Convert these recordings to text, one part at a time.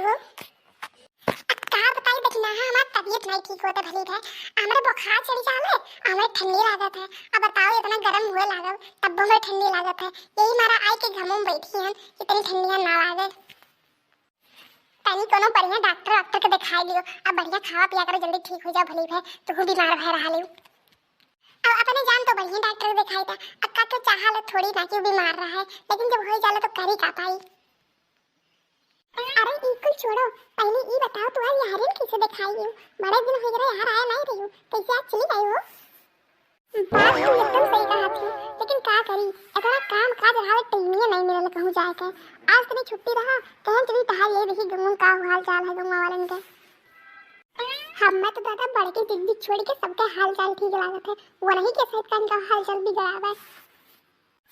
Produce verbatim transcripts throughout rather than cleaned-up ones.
अब का बताई दखिनहा, हमार तबियत नाहीं ठीक होत है भली भै, हमरे बुखार चढ़ी जाले, हमरे ठंडी लागत है। अब बताओ, इतना गरम हुए लागल, तब हमरे ठंडी लागत है। यही मारा आइके घमो में बैठी हन, इतनी ठंडिया ना लागे। तनी कोनो बढ़िया डॉक्टर वाक्टर के देखाई लियो, अब बढ़िया खावा पिया करो, जल्दी ठीक हो जाओ भली भै, तुहू बीमार भै रहा लियो। अब अपने जान तो बढ़िया डॉक्टर के देखाई था, अक्का तो चाहा ले थोड़ी ना कि बीमार रहा है, लेकिन जब हो जाला तो करी का पाई। अरे ई कुल छोड़ो, पहले ई बताओ तू आज यारिन कैसे देखाई हो? बड़े दिन हो गए यार आए नहीं रही हो, कैसे आज चली गई हो? बात तो एकदम सही कहा थी, लेकिन का करी, इतना काम काज रहा, टाइम ही नहीं मिलल कहूँ जाए के। आज तनी छुट्टी रहा, कहन चली तहार ये देखी गंगू का हाल चाल है गंगवा वालन के। हमें तो दादा बड़की जिज्जी छोड़ के सबके हाल चाल ठीक लागत है, वो नहीं के शायद का हाल चाल बिगड़ावे।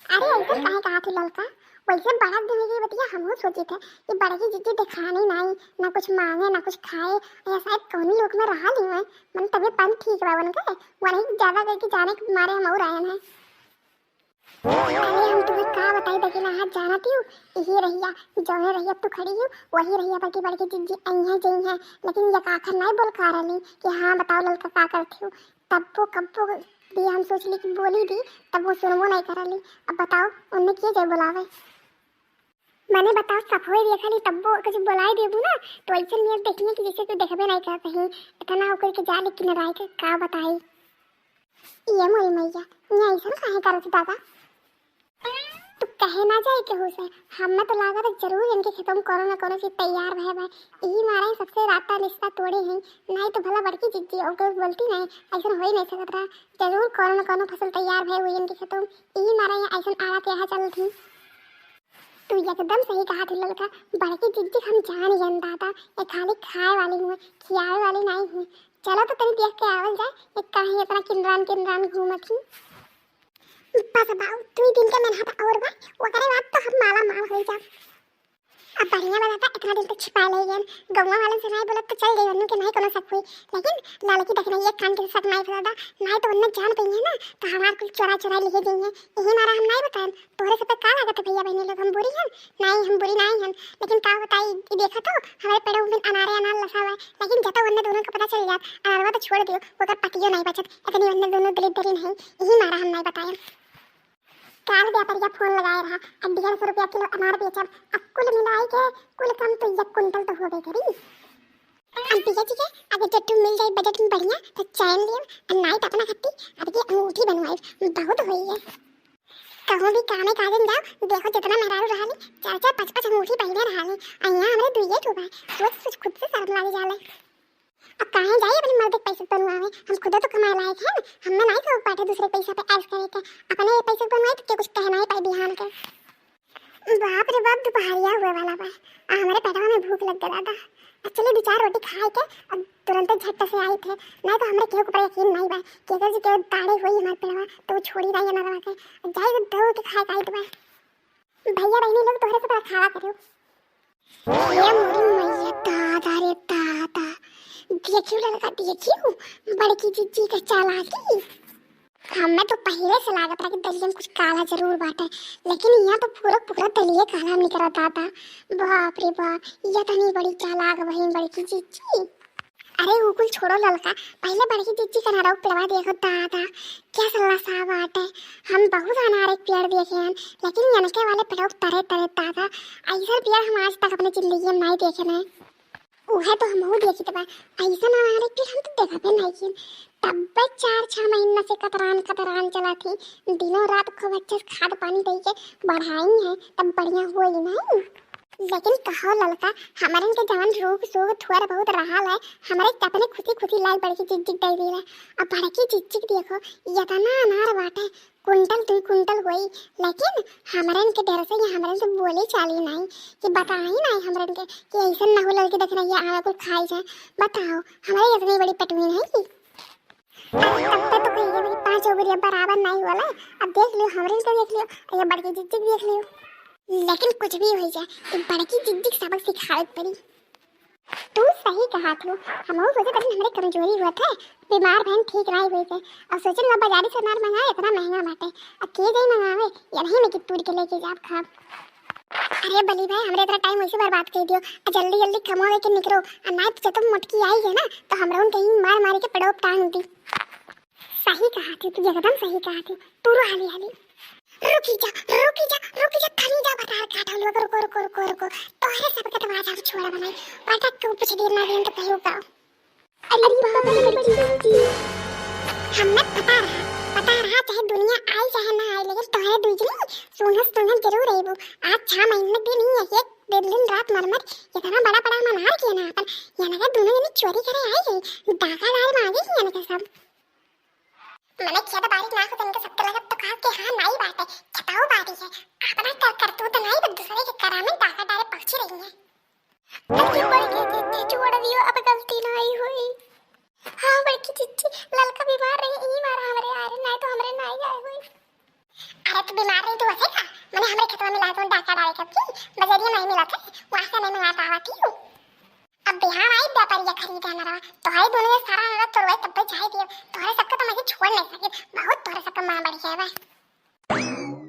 अरे ऐसे काहे कहा थी ललका, वैसे बड़ा दिन की बतिया हमहू सोचे थे कि बड़की जिज्जी देखानी नहीं, ना कुछ मांगे ना कुछ खाए, या शायद कौनी लोग में रहा ली है, मन तबियत पानी ठीक बा उनके, वो नहीं ज्यादा करके जाने के मारे हम और आए हैं। अरे हम तुम्हें का बताई दखिनहा, जानती हो, यही रहिया, जौने रहिया तू खड़ी हो, वही रहिया बड़की बड़की जिज्जी आई हैं जई हैं, लेकिन ये आखिर नहीं बोल का रही कि हाँ बताओ ललका का करती हो। तब्बो कब्बो भी हम सोचली कि बोली दी, तब वो सुनबो नहीं करली। अब बताओ उनने के जाए बुलावे? मैंने बताओ सफोई देखली तब्बो कुछ बुलाई देबू ना, तो ऐसे नियत देखिए कि जैसे कोई देखबे नहीं करते हैं। इतना होकर के जाली किनराई के का बताई। ये मोरी मैया, ये ऐसन काहे करत दादा? तू कहे ना जाए केहू से, हमें तो लागत है जरूर इनके खेतों में कोनो ना कोनो चीज तैयार भय बा। यही मारे सबसे राता रिश्ता तोड़े हैं, नहीं तो भला बड़की जिज्जी और कोई बोलती नहीं, ऐसन हो ही नहीं सकत रहा। जरूर कोनो ना कोनो फसल तैयार भय हुई इनके खेतों में, यही मारे यहाँ ऐसन आड़ा त्याहा चल थी। तू एकदम सही कहा थी ललका, बड़की जिज्जी हम जान गए दादा, ये खाली खाए वाली हुए, खियावे वाली नहीं हुए। चलो तो तनी देख के आवल जाए, ये काहे इतना किनरान किनरान घूमत ही। बस बाऊ, दुई दिन के मेहनत और बा, ओकरे बाद तो हम माला माल हो जाब। अब बढ़िया बा दादा, इतना दिन तक छिपा ले गए, गौवा वालन से नहीं बोलत तो चल गई, उन्हों के नहीं कोनो शक हुई, लेकिन ललकी देखना ये कान के शक नहीं दादा, नहीं तो उन्हें जान पई है ना, तो हमार कुल चोरा चोरा लिए गई है, यही मारा हम नहीं बताएं। तोहरे सब पे का लागत है भैया बहनी लोग, हम बुरी हन? नहीं, हम बुरी नहीं हन, लेकिन का बताई, ई देखा तो हमरे पेड़ों में अनारे अनार लसा हुआ है, लेकिन जब तक उन्हें दोनों का पता चल जात, अनारवा तो छोड़ दियो, ओकर पतियो नहीं बचत, इतनी उन्हें दोनों दलिद्दरिन है, यही मारा हम नहीं बताएं। काल व्यापारिया फोन लगाए रहा, अब डेढ़ सौ रुपया किलो अनार बेचब, अब कुल मिलाई के कुल कम तो एक कुंटल तो होबे करी। अब भैया जी के अगर जट्टू मिल जाए बजट में बढ़िया तो चैन लेब, और नाइट अपना खत्ती अब ये अंगूठी बनवाई बहुत होई है। कहूँ भी कामे काजन जाओ, देखो जितना मेहरारू रहाली, चार चार पाँच पाँच अंगूठी पहने रहाली, और यहाँ हमरे दुइये ठो बा। सोच सोच खुद से शर्म लागे जाले। अब काहे जाई अपने मर्द के पैसे बनवावे, हम खुद तो कमाए लायक है ना, हमें नहीं शौक बाटे दूसरे के पैसा पे ऐश करे के, अपने पैसे बनवाई तो के कुछ कहना ही पाई बिहान के। बाप रे बाप, दोपहरिया हुए वाला बा, आ हमरे पेटवा में भूख लग गया दादा। आ चले दो चार रोटी खाए के अब तुरंत झट से आई थे, नहीं तो हमरे केहू के ऊपर यकीन नहीं बा, केकर जी के दाढ़े हुई हमारे पेटवा तो वो छोड़ी रही है ना रवा के, जाए तो दौड़ के खाए के आई तो बा। भैया बहनी लोग तोहरे से बड़ा खावा करो। ये मोरी मैया दादा रे दादा, देखियो ललका देखियो, बड़की जिज्जी के चालाकी। हमें तो पहले से लागत रहा कि दलिया में कुछ काला जरूर बाटे, लेकिन यहाँ तो पूरा पूरा दलिया काला निकला दादा। बाप रे बाप, ये तनी बड़ी चालाक बहिन बड़की जिज्जी। अरे उ कुल छोड़ो ललका, पहले बड़की जिज्जी का नारा पेड़वा देखो दादा, क्या सल्ला सा बाटे। हम बहुत अनारे के पेड़ देखे हैं, लेकिन यनके वाले पेड़वा तरे तरे दादा, ऐसा पेड़ हम आज तक अपने जिंदगी में नहीं देखे हैं। उहे तो हमहू देखित बा, ऐसन अनारे के हम तो देखबे नहीं किन। तब्बे चार छह महीना से कतरान कतरान चला थी, दिनों रात खूब अच्छे से खाद पानी दे के बढ़ाई है, तब बढ़िया होई नहीं। लेकिन कहो ललका, हमरन के जवन रूख सूख थोड़ बहुत रहा है, हमरे अपने खुशी खुशी लाल बड़की जिज्जी दे दी है। अब बड़की जिज्जी देखो, इतना अनार बाटे, कुंटल दुई कुंटल होई, लेकिन हमरन के डर से या हमरन से बोली चाली नाई कि बताई नाई हमरन के कि ऐसन ना हो ललकी देखना ये आवे कुल खाई जाए। बताओ, हमरे इतनी बड़ी पटवीन है कि? अरे तब तक तो कहिए मेरी पाँच ओगरिया बराबर नाई होला। अब देख लियो, हमरन के देख लियो, ये बड़की जिज्जी देख लियो। लेकिन कुछ भी हो जाए, ये बड़की जिज्जी सबक सिखावे के पड़ी। तू सही कहा थू, हमहू सोचे तनी हमरे कमजोरी हुआ था, बीमार बहन ठीक नाई हुई थे। अब सोचे ला बाजारी से अनार मंगाए, इतना महंगा बाटे, अब के जाई मंगावे, यही में कि तूर के लेके जाब खाब। अरे बली भाई, हमरे इतना टाइम वैसे बर्बाद कर दियो। आ जल्दी जल्दी कमावे के निकरो, आ नाई तो जब मोटकी आई है ना, तो हमरा उनके ही मार मारी के पड़ोप टांग दी। सही कहा थी तू, एकदम सही कहा थी। तू रो हाली हाली। रुकी जा, रुकी जा, रुकी जा, थमी जा, भतार काट हम लोग, रुको, रुको, रुको, रुको। तोहरे सबके तो आज हम छोड़ा बनाई। पटक के ऊपर से गिरना दिन तो कहीं का। अरे बाप रे, बड़ी जल्दी। हमें पता रहा, पता रहा, चाहे दुनिया आई चाहे ना आई, लेकिन तोहरे दुई जनी सुनहस सुनहस जरूर अइबू। आज छह महीने दिन ही ऐसे दिन दिन रात मर मर इतना बड़ा बड़ा मनार किया ना अपन। यहाँ का दोनों जनी चोरी करे आई गई, डाका डाल मांगे ही यहाँ का सब। मने खेत बारी ना हो, तनिक सबके लगत तो कहा कि हाँ, नाई बात है, खेताऊ बारी है। अपना कर, करतूत नाई, पर दूसरे के करा में डाका डाले पहुंची रही है। अरे बड़की जीजी, छोड़ दियो, अब गलती नाई हुई। हाँ बड़की जीजी, ललका बीमार रही, ई मारा हमरे आरे, नाई तो हमरे नाई आए हुई। अरे तू बीमार रही, तू हंसे का? मने हमरे खेतवा में लाए तो डाका डाले कब की, बजरिया नहीं मिला थे, वहाँ से नहीं मंगा पावा थी। अब बिहान आई व्यापारिया खरीदे अनरवा, तोहरे दोनों ये सारा अनरवा तोड़वाई तब्बे जाए दियो। तोहरे सबके तो मैं छोड़ नहीं सके, बहुत तोहरे सबके माँ बड़ी है बस।